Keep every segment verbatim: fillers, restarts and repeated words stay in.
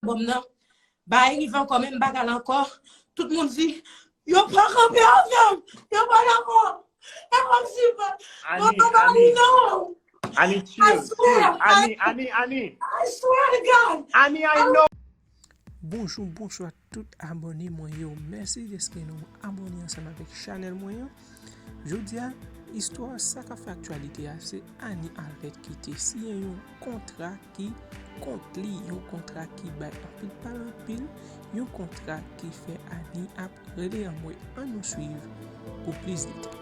albòm nan. Bagay rive ankò, menm bagay la ankò. Tout moun di, yo pa kanpe avè m, yo pa dakò. E kòmsi, Ani, Ani, Ani, chill, chill. Ani, Ani, Ani. I swear to God. Ani, I know. Bonjou, bonswa tout abòne mwen yo. Mèsi dèske nou abòne ansanm avèk chanèl mwen an. Jodi a, istwa sa k ap fè aktyalite a, se Ani Alert ki te siyen yon kontra ki kont li, yon kontra ki bay anpil pale anpil, yon kontra ki fè Ani ap rele anmwe. Ann nou swiv pou plis detay.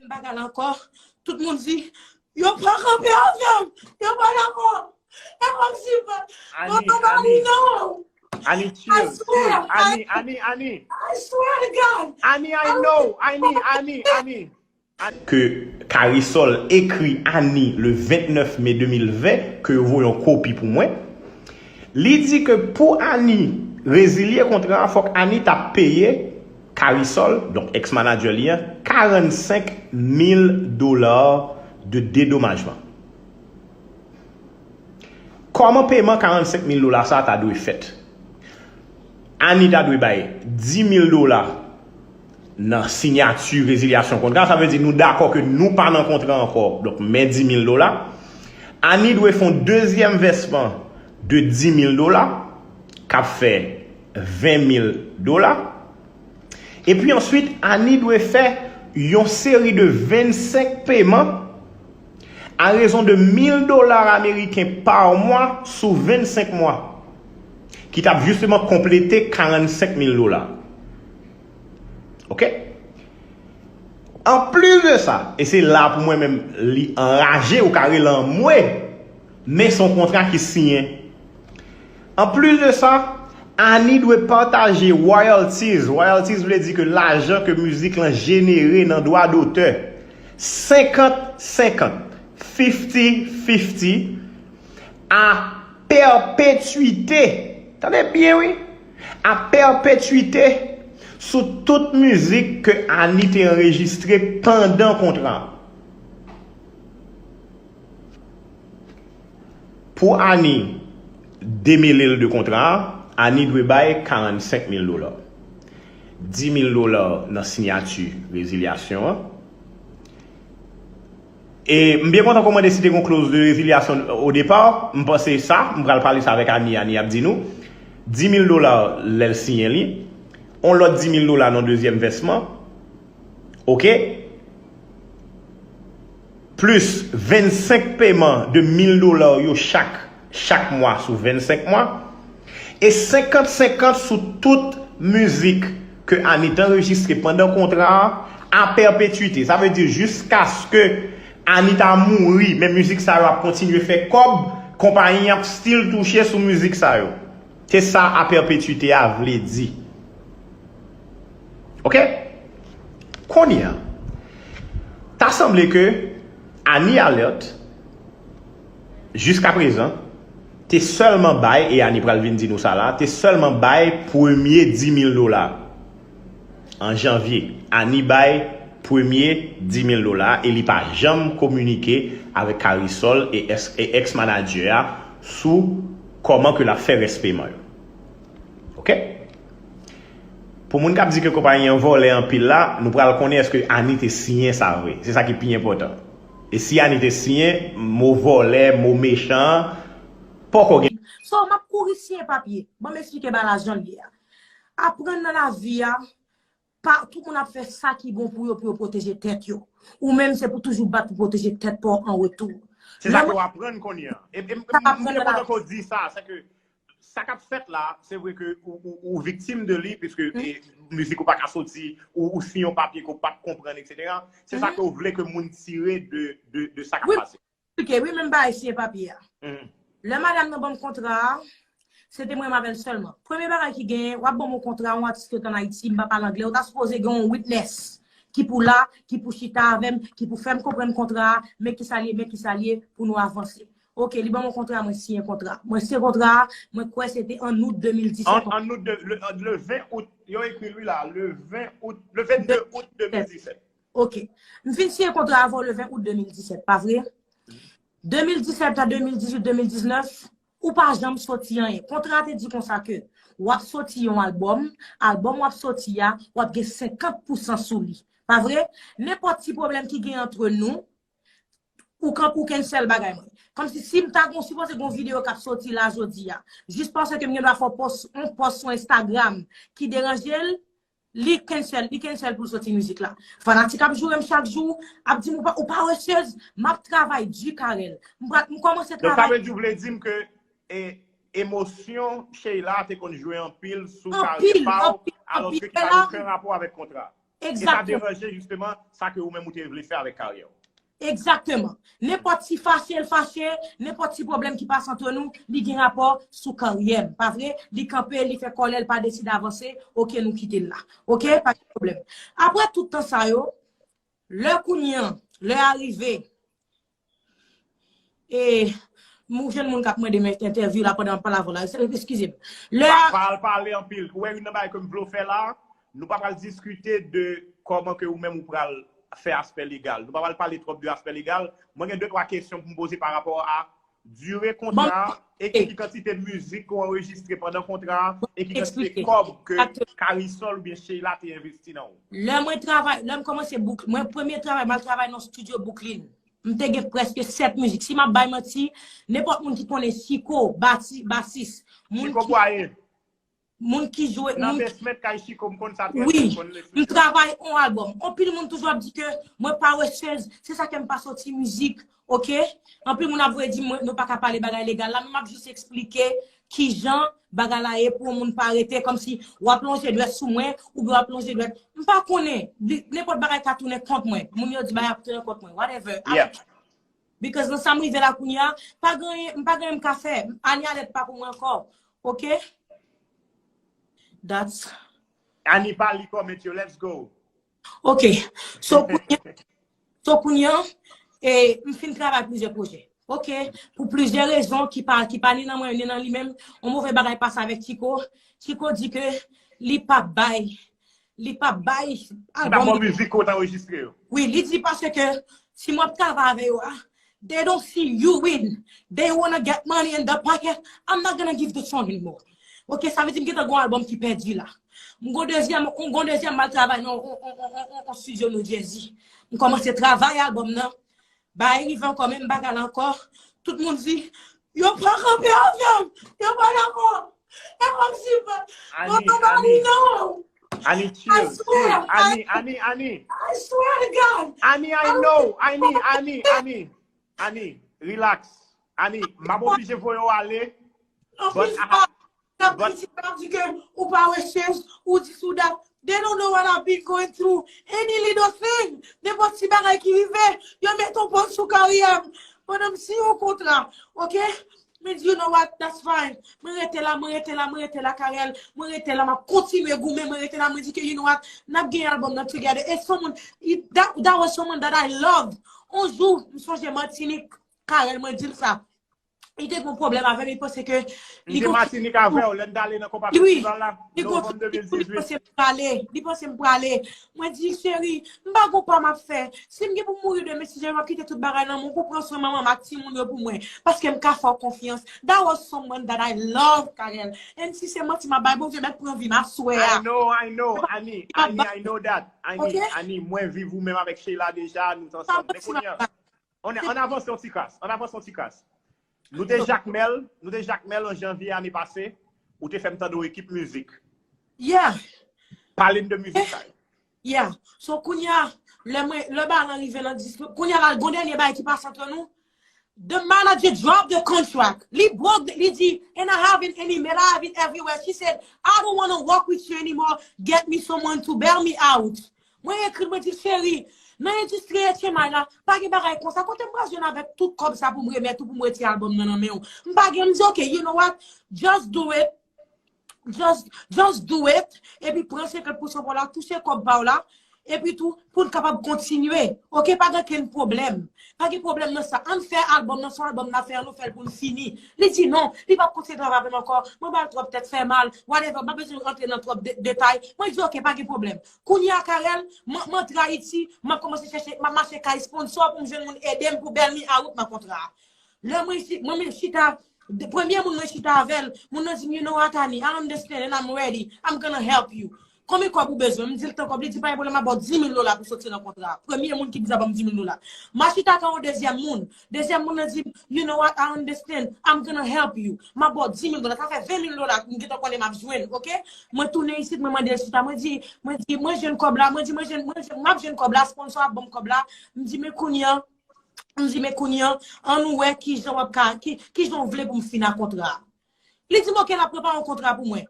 Bagay la ankò, tout moun di, yo pa kanpe avè m, yo pa dakò. E kòmsi, Ani, Ani, Ani, chill, chill. Ani, Ani, Ani. I swear to God. Ani, I know. Ani, Ani, Ani. Ke Karisol ekri Ani le vennèf me de mil ven, ke yo voye yon kopi pou mwen. Li di ke pou Ani rezilye kontra a, fòk Ani ta peye Karisol, donk ex-manager li an, karannsenk mil dola de dedomajman. Kòman peman karannsenk mil dola sa a ta dwe fèt? Ani ta dwe bay dis mil dola nan siyati rezilyasyon kontra. Sa vle di nou dakò ke nou pa nan kontra ankò. Donk, men dis mil dola. Ani dwe fè yon dezyèm vèsman de dis mil dola, k ap fè ven mil dola. Epi answit, Ani dwe fè yon seri de vennsenk peman a rezon de mil dola ameriken pa mwa sou vennsenk mwa, ki t ap jisteman konplete karannsenk mil dola. Oke? Anplis de sa, e se la pou mwen menm li anraje, ou ka rele anmwe, men se yon kontra ki siyen. Anplis de sa, Ani dwe pataje royalties. Royalties vle di ke lajan ke mizik lan jenere nan dwa dotè, senkant senkant, fifty fifty, a pèpetwite. Tande byen, wi. A pèpetwite sou tout mizik ke Ani te anrejistre pandan kontra a. Pou Ani demele l de kontra a, Ani dwe bay karannsenk mil dola. Dis mil dola nan siyati rezilyasyon an. E m byen kontan ke w mande si te gen yon clause de résiliation au départ. M panse sa, m pral pale sa avèk Ani, Ani ap di nou. Dis mil dola lè l siyen li. On lòt dis mil dola nan dezyèm vèsman. Oke? Plis vennsenk peman de mil dola yo chak, chak mwa sou vennsenk mwa. E senkant senkant sou tout mizik ke Ani t anrejistre pandan kontra a, a pèpetwite. Sa vle di jiskaske Ani ta mouri, men mizik sa yo ap kontinye fè kòb, konpayi an ap still touche sou mizik sa yo. Se sa a pèpetwite a vle di. Oke? Kounye a, ta sanble ke Ani Alert, jiska prezan, te sèlman bay, e Ani pral vin di nou sa la, te sèlman bay premye dis mil dola. An janvye, Ani bay premye dis mil dola e li pa janm kominike avèk Karisol e ex, e ex-manager a sou kòman ke l ap fè rès peman yo. Oke? Pou moun k ap di ke konpayi an vòlè anpil la, nou pral konnen èske Ani te siyen sa vre. Se sa ki pi enpòtan. E si Ani te siyen, mo vòlè, mo mechan an, poko gen. So, m ap kouri siyen papye. Ban m eksplike bagay la jan l ye a. Aprann nan lavi a, pa, tout moun ap fè sa ki bon pou yo, pou yo pwoteje tèt yo. Ou menm, se pou toujou bat pou pwoteje tèt pa w an retou. Se sa ke w aprann kounye a. E, e, m, m byen kontan ke w di sa, se ke sa k ap fèt la, se vre ke ou, ou, ou viktim de li, piske e, mizik ou pa ka soti, ou, ou siyen yon papye ke w p ap konprann, etsetera. Se sa ke w vle ke moun tire de, de, de sa k ap pase. Eksplike, wi, menm bagay siyen papye a. Lè madanm nan ban m kontra a, se te mwen m avè l sèlman. Premye bagay ki genyen, w ap ban m yon kontra, yon atis ki rete ann Ayiti, m pa pale anglè, ou ta sipoze gen yon witness ki pou la, ki pou chita avè m, ki pou fè m konprann kontra a, men kisa l ye, men kisa l ye, pou nou avanse. Oke, li ban m yon kontra, mwen siyen kontra. Mwen siyen kontra a, mwen kwè se te an out de mil disèt. An, an out, de, le, le ven out, yo ekri l wi la, le ven out, le vennde out de mil disèt. Oke. M fin siyen kontra avè w le ven out de mil disèt, pa vre? De mil disèt a de mil dizuit, de mil diznèf, ou pa janm soti anyen. Kontra a te di konsa ke w ap soti yon albòm, albòm w ap soti a, w ap gen senkant pousan sou li. Pa vre? Nenpòt ti pwoblèm ki gen antre nou, ou kanpe ou cancel bagay mwen. Kòmsi si m ta gon sipoze gon videyo k ap soti la jodi a, jis paske m gen dwa fè yon pòs, yon pòs sou Instagram ki deranje l, li cancel, li cancel pou l soti mizik la. Fanatik ap joure m chak jou, ap di m ou pa, ou pa wè chez, m ap travay di Carel. M pral, m kòmanse travay. Donk sa vle di w vle di m ke e, emosyon Sheila te konn jwe anpil sou karyè pa w, alòske ki pa gen okenn rapò avèk kontra. E sa deranje jisteman sa ke ou menm ou te vle fè avèk karyè w. Egzakteman. Nenpòt ti fache l fache, nenpòt ti pwoblèm ki pase antre nou, li gen rapò sou karyè m. Pa vre? Li kanpe, li fè kòlè, li pa deside avanse, oke, nou kite l la. Oke? Pa gen pwoblèm. Apre tout tan sa yo, lè kounye an, lè a rive, e, m jwenn moun k ap mande m entèvyou la pandan m ap pale avè w la. Eskize m. Lè a. Pa al pale anpil. Ou wè youn nan bagay ke m vle w fè la, nou pa pral diskite de kòman ke ou menm ou pral fè aspè legal. Nou pa pral pale twòp de aspè legal. Mwen gen de twa kesyon pou m poze pa rapò a dire kontra a e ki kantite mizik ke w anrejistre pandan kontra a e ki kantite kòb ke Karisol oubyen Sheila te envesti nan ou. Lè mwen travay, lè m kòmanse bouk, mwen premye travay, m al travay nan studio Brooklyn. M te gen prèske sèt mizik. Si m ap bay manti, nenpòt moun ki konnen Chiko, bati, basis, moun Chiko ki Bwaye. Moun ki jwe. Nan basement kay Chiko, m konn sa trè byen. Wi, m travay on albòm. Anpil moun toujou ap di ke mwen pa wè chez, se sa ke m pa soti mizik, oke? Anpil moun ap voye di m nou pa ka pale bagay legal la, men m ap jis eksplike kijan bagay la ye pou yon moun pa rete kòmsi w ap lonje dwèt sou mwen oubyen w ap lonje dwèt. M pa konnen, nenpòt bagay ka tounen kont mwen. Moun yo di bagay ap tounen kont mwen, whatever. Because nan sa m rive la kounye a, pa gen, m pa gen anyen m ka fè. Ani alèt pa pou mwen ankò. Oke? That's. Ani pa li kòmèt yo, let's go. Oke. So kounye, so kounye an, e, m fin travay plizyè pwojè. Oke? Pou plizyè rezon ki pa, ki pa ni nan mwen, ni nan li menm, yon move bagay pase avèk Chiko. Chiko di ke li pa bay li pa bay albòm. Li pa ba w mizik ke w t anrejistre yo. Wi, li di paske si mwen ap travay avè yo a, they don't see you win. They wanna get money in the pocket. I'm not gonna give the song anymore. Ok, sa vle di m gentan gon albòm ki pèdi la. M gon dezyèm, m gon dezyèm m al travay nan on, on, on, on, on studio New Jersey. M kòmanse travay albòm nan. Bagay rive ankò, menm bagay la ankò. Tout moun di, yo pa kanpe avè m. Yo pa dakò. E kòmsi, Ani, Ani, Ani, chill, chill. Ani, Ani, Ani. I swear to God. Ani, I know. Ani, Ani, Ani. Ani, relax. Ani, m ap oblije voye w ale. But I, N ap kritike, n ap di ke ou pa wè chèz, ou dis ou dat. They don't know what I've been going through. Any little thing, nenpòt ti bagay ki rive, yo mete yon pòz sou karyè m. Pandan m siyen yon kontra, ok? Mwen di, you know what, that's fine. Mwen rete la, mwen rete la, mwen rete la, Carel. Mwen rete la, m ap kontinye goumen, mwen rete la, mwen di ke, you know what, n ap gen albòm nan together. E someone, that, that was someone that I love. On jou, m sonje Matinik, Carel, mwen di l sa. Li te gon pwoblèm avè m, li panse ke. M te Matinik avè w, lè n t ale nan konpa festival la, novanm de mil dizuit. Li panse m prale, li panse m prale. Mwen di, cheri, m pa gon pa m ap fè. Si m gen pou m mouri demen, si Jezi m ap kite tout bagay nan men w pou pran swen manman m ak timoun yo pou mwen. Paske m ka fè w konfyans. That was someone that I love, Carel. And si se manti m ap bay, Bondye mèt pran vi m aswè a. I know, I know, Ani, Ani, I know that. Ani, Ani, mwen viv ou menm avèk Sheila deja, nou t ansanm. Men kounye a, Ann, ann avanse yon ti kras. Ann avanse yon ti kras. Nou te Jakmèl, nou te Jakmèl an janvye ane pase, ou te fè m tande yon ekip mizik. Yeah. Pale m de mizik sa yo. Yeah. So, kounye a, lè mwen, lè bagay lan rive nan dis, kounye a la, gon dènye bagay ki pase antre nou. The manager dropped the contract. Li broke, li di, "And I have it in email, I have it everywhere." She said, "I don't want to work with you anymore. Get me someone to bail me out." Mwen ekri, mwen di, "Cheri, nan endistri H M I la, pa gen bagay konsa. Kote m pral jwenn avèk tout kòb sa pou m remèt ou, pou m retire albòm nan nan men w?" M pa gen, m di, "Ok, you know what? Just do it. Just, just do it." Epi pran senkant pousan pa w la, touche kòb pa w la. Epi tou, pou n kapab kontinye. Ok, pa gen kenn pwoblèm. Pa gen pwoblèm nan sa. Ann fè albòm nan, se yon albòm n ap fè, ann nou fè l pou n fini. Li di non, li p ap kontinye travay avè m ankò. Mwen ba l twòp tèt fè mal, whatever, m pa bezwen rantre nan twòp de- detay. Mwen di ok, pa gen pwoblèm. Kounye a, Carel, m m antre Ayiti, m ap kòmanse chèche, m ap mache kay sponsor pou m jwenn moun ede m pou bail me out nan kontra a. Lè mwen, chi- mwen menm chita, de- premye moun mwen chita avè l, moun nan di m, "You know what, honey, I understand and I'm ready. I'm gonna help you." "Konbyen kòb ou bezwen?" M di l tan kòb, li di, "Pa gen pwoblèm, m a ba w dis mil dola pou soti nan kontra a." Premye moun ki di sa ban m dis mil dola. M a chita ak yon dezyèm moun. Dezyèm moun nan di m, "You know what, I understand. I'm gonna help you. M a ba w dis mil dola." Sa fè ven mil dola m gentan konnen m ap jwenn, ok? Mwen tounen isit, mwen mande l chita. Mwen di, mwen di, "Mwen jwenn kòb la." Mwen di, "Mwen jwenn, mwen jwenn, m ap jwenn kòb la, sponsor ap ban m kòb la." M di, "Men kounye a," m di, "Men kounye a, ann nou wè kijan w ap ka, ki, kijan w vle pou m fin ak kontra a." Li di m, "Ok, l ap prepare yon kontra pou mwen."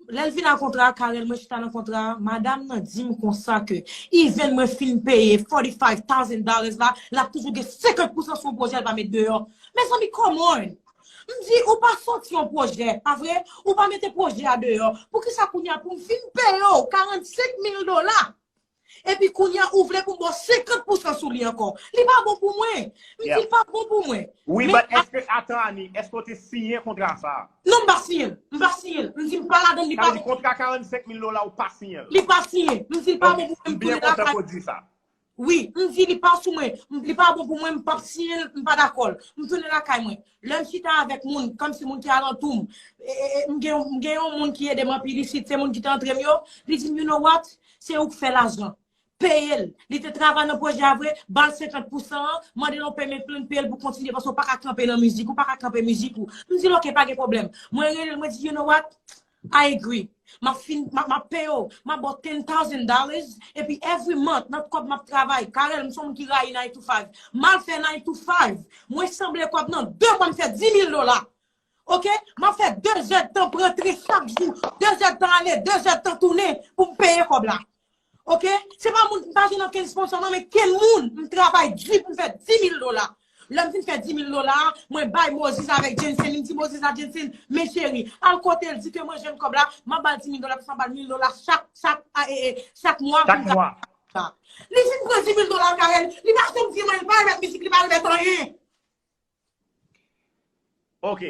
Lè l vin ak kontra a, Carel, mwen chita nan kontra a, madanm nan di m konsa ke, even mwen fin peye forty-five thousand dollars la, l ap toujou gen senkant pousan sou yon pwojè l pa met deyò. Mezanmi, come on! M di, ou pa soti yon pwojè, pa vre? Ou pa mete pwojè a deyò. Poukisa kounye a pou m vin peye w karannsenk mil dola? Epi kounye a, ou vle pou m ba w senkant pousan sou li ankò. Li pa bon pou mwen. M di, yeah, li pa bon pou mwen. Wi, men but èske, atan, Annie, èske w te siyen kontra sa a? Non, m pa siyen l. M pa siyen l. M di, m pa ladan l, li pa bon. Sa vle di kontra karannsenk mil dola, ou pa siyen l? Li pa siyen. M di, li pa bon pou mwen, m tounen lakay. Ok, m byen kontan ke w di sa. Wi, m di, li pa sou mwen. M- Li pa bon pou mwen, m p ap siyen l, m pa dakò l. M tounen lakay mwen. Lè m chita avèk moun, kòmsi moun ki alantou m, e, e, e, m gen, m gen yon moun ki ede m anpil isit, se moun ki te antre m yo, li di m, "You know what? Se ou k fè lajan. Peye l." Li te travay nan pwojè a vre, ba l senkant pousan an, mande l yon payment plan, peye l pou kontinye, paske w pa ka kanpe nan mizik, ou pa ka kanpe mizik ou. M di l, "Ok, pa gen pwoblèm." Mwen rele l, mwen di, "You know what? I agree. M ap fin, m ap, m ap peye w, m ap ba w ten thousand dollars, epi every month, nan kòb m ap travay." Carel, m se yon moun ki rayi nine to five. M al fè nine to five. Mwen sanble kòb nan de mwa, m fè dis mil dola. Ok? M ap fè de zèdtan pou rantre chak jou, de zèdtan ale, de zèdtan tounen pou m peye kòb la. Ok? Se pa moun, m pa jwenn okenn sponsor non, men kenn moun, m travay di pou m fè dis mil dola. Lè m fin fè dis mil dola, mwen bay Moses avèk Jensen, m di Moses a Jensen, "Men cheri, al kote l, di ke mwen jwenn kòb la, m ap ba l dis mil dola, m ap ba l mil dola chak, chak, a, e, e, chak mwa pou m ka." Li fin pran dis mil dola, Carel, li pa janm di mwen, li pa remèt mizik, li pa remèt anyen. Ok.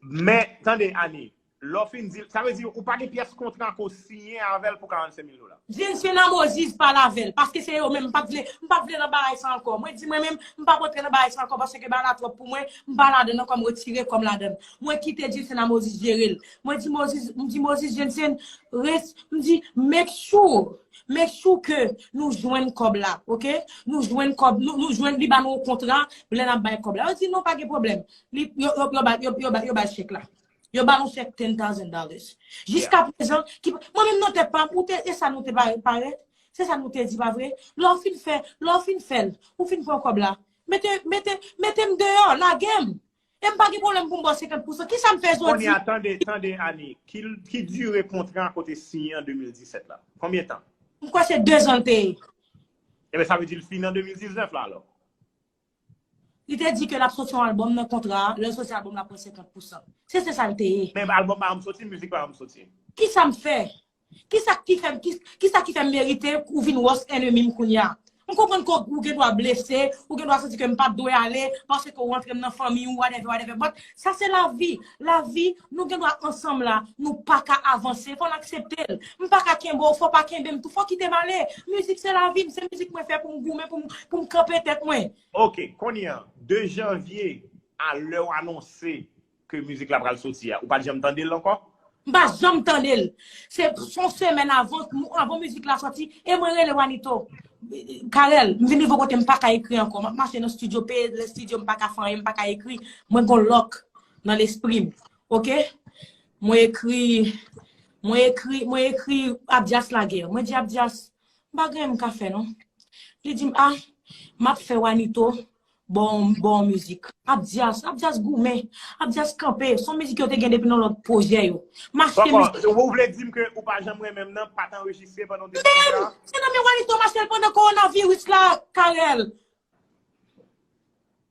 Men, tande, Annie, lè w fin di l, sa vle di ou pa gen pyès kontra ke w siyen avè l pou karannsenk mil dola? Jensen a Moses pale avè l, paske se yo menm, m pa t vle, m pa t vle nan bagay sa ankò. Mwen di mwen menm, m p ap rantre nan bagay sa ankò, paske bagay la twòp pou mwen, m pa ladan l ankò, m retire kò m ladan l. Mwen kite Jensen a Moses jere l. Mwen di Moses, m di Moses, Jensen, res, m di, make sure, make sure ke nou jwenn kòb la, ok? Nou jwenn kòb, nou, nou jwenn, li ba nou yon kontra, lè n ap bay kòb la. Yo di, "Non, pa gen pwoblèm." Li, yo, yo, yo ba, yo, yo ba, yo ba chèk la. Yo ba nou chèk ten thousand dollars. Jiska prezan, ki, mwen menm nan tèt pa m, ou te, e sa nou te pare, pare, se sa nou te di, pa vre? Lè w fin fè, lè w fin fè l, ou fin pran kòb la. Mete, mete, mete m deyò, lage m. E m pa gen pwoblèm pou m ba w senkant pousan. Kisa m fè jodi? Kounye a, tande, tande, Annie. Ki, ki dire kontra a ke w te siyen an de mil disèt la? Konbyen tan? M kwè se de zan l te ye. Ebyen, sa vle di l fini an de mil diznèf la, alò? Li te di ke l ap soti yon albòm nan kontra a, lè l soti albòm la, l ap pran senkant pousan. Se, se sa l te ye. Men albòm pa janm soti, mizik pa janm soti. Kisa m fè? Kisa ki fè m, ki, kisa ki fè m merite ou vin wòs ènmi m kounye a? M konprann ke ou gen dwa blese, ou gen dwa santi ke m pa t dwe ale, paske ou rantre m nan fanmi w, whatever, whatever. But sa se lavi. Lavi, nou gen dwa ansanm la, nou pa ka avanse, fò n aksepte l. M pa ka kenbe w, fò w pa kenbe m tou, fò w kite m ale. Mizik se lavi m, se mizik mwen fè pou m goumen, pou m, pou m kanpe tèt mwen. Ok, kounye a, de janvye a lè w anonse ke mizik la pral soti a, ou pa t janm tande l ankò? M pa janm tande l. Se, se yon semèn avan, avan mizik la soti, e mwen rele Wanito. Carel, m vin rive kote m pa ka ekri ankò. M ap mache nan studio, peye lè studio, m pa ka fè anyen, m pa ka ekri. Mwen gon lòk nan lespri m. Ok? Mwen ekri, mwen ekri, mwen ekri Abdias lagè. Mwen di Abdias, m pa gen anyen m ka fè non. Li di m, ah, m ap fè Wanito Bon, bon mizik. Abdias, Abdias goumen. Abdias kanpe. Son mizik yo te gen depi nan lòt pwojè yo. M achte Kòman? mizik. Ou vle di m ke ou pa janm renmen m nan, pa t anrejistre pandan w te sou sa? Se nan men Wanito m achte l pandan kowonaviris la, Carel.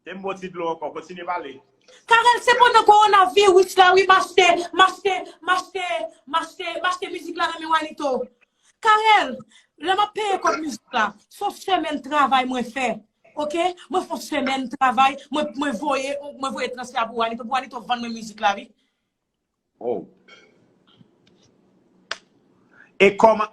Te m bo ti dlo ankò, kontinye pale. Carel, se pandan kowonaviris la, wi, m achte, m achte, m achte, m achte, m achte mizik la nan men Wanito. Carel, lè m ap peye kòb mizik la, se yon semèn travay mwen fè. Ok? Mwen fè yon semèn travay, mwen, mwen voye, mwen voye transfè a pou Wanito, pou Wanito vann mwen mizik la, wi. Oh. E kòman